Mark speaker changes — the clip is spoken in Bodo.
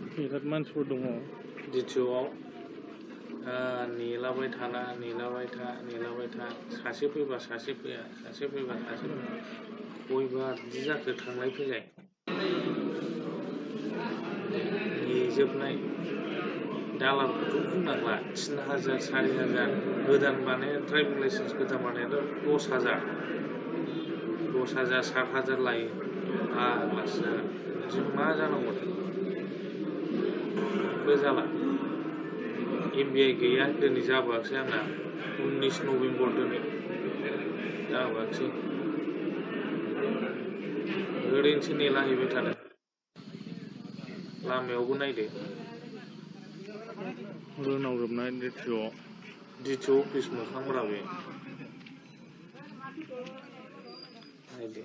Speaker 1: बिराद मानसिफोर दङ
Speaker 2: द्वितीयआव नेलाबाय था सासे फैबा सासे फैया सासे फैबा सासे फैया बयबो बिदि जाखो थांलाय फैलाय नेजोबनाय दालालखौथ' बुंनांला 3000 4000 गोदान बानाय ड्राइभिं लाइसेन्स गोदान बानायाथ' 10,000 7,000 लायो फाग्लासो जागोन जों मा जानांगौ बो जाला MBI गैया दिनै जाबोआखसै आंना 19 नभेम्बर दिनै जाबोआखसै ओरैनोसो नेलाहैबाय थादों लामायावबो नायदो
Speaker 1: रोनावजोबनाय
Speaker 2: द्वितीय अफिस मोखांब्रा बे नायदो